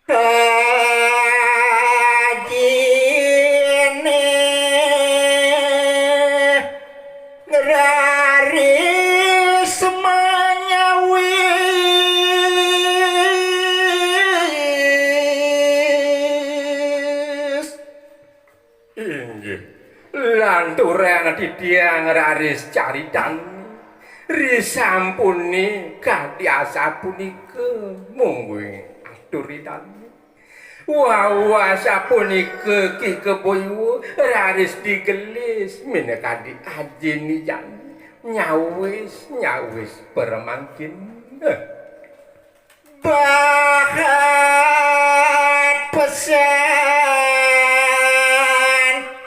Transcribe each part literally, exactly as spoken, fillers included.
Ajine raris manyawis. Inggih, lanturang titiang raris caritani. Risampune kadi asapunika, mungguing atur idane. Wau asapunika Ki Kebo Iwa raris digelis minakadi ajin ijane. Nyawis, nyawis paramangkin. Bahat pesan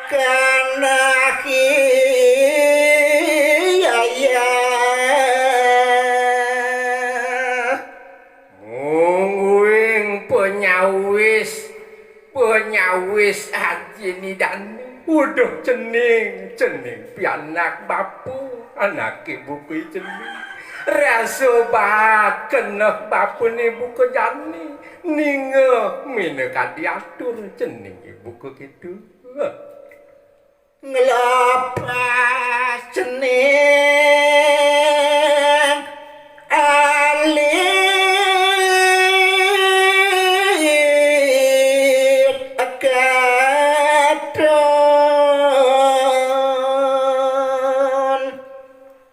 kana ki ayah. Mungguing panyawis, panyawis ajin idane. Uduh cening, cening pianak bapa, anake buka cening. Rasa baat keneh bapane buka jani, ningeh minakadi atur cening ibuka keto. Nglepas cening alit katon.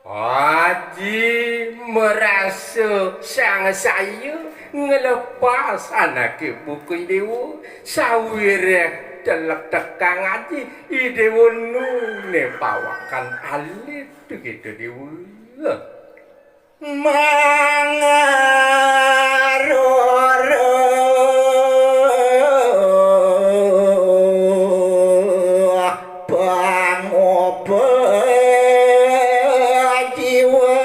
Aji marasa sangsaya nglepas anake buka Idewa, sawiréh telek tekang Aji, Idewa nu né pawakan alit gitu Dewa. Mangaroro pangoba jiwa.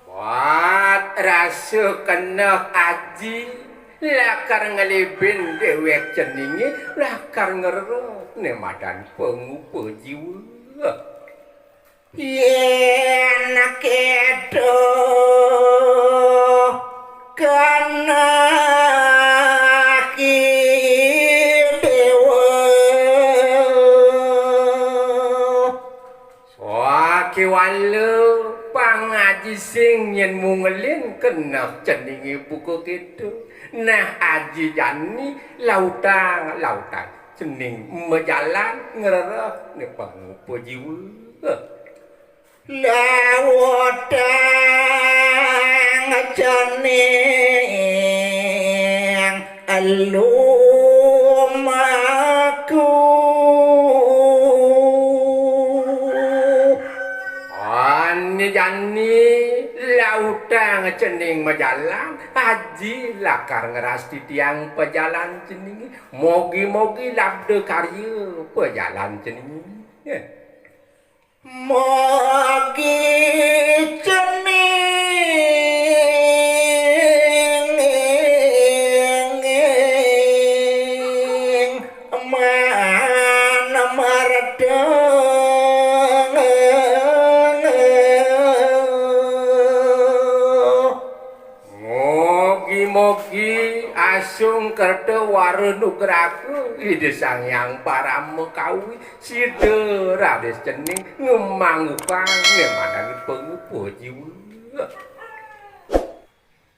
Buat rasa keneh Aji, lakar nglibin déwék ceningé, lakar ngrereh né madan pangupa jiwa. Yén kéto keneh Ki Déwa. Sakéwala pang Aji sing yén mungelin keneh ceningé buka kéto. Nah, Aji jani lautang, lautang cening majalan ngrereh né pangupa jiwa. Lautang cening lumaku. Ané jani lautang cening majalan, Aji lakar ngrastitiang pajalan cening. Mogi-mogi labda karya pajalan cening. Mogi cening man mardeng. Mogi-mogi asung kerta wara nugraha Ida Sang Hyang Parama Kawi, sida raris cening ngemangukang né madan pangupa jiwa.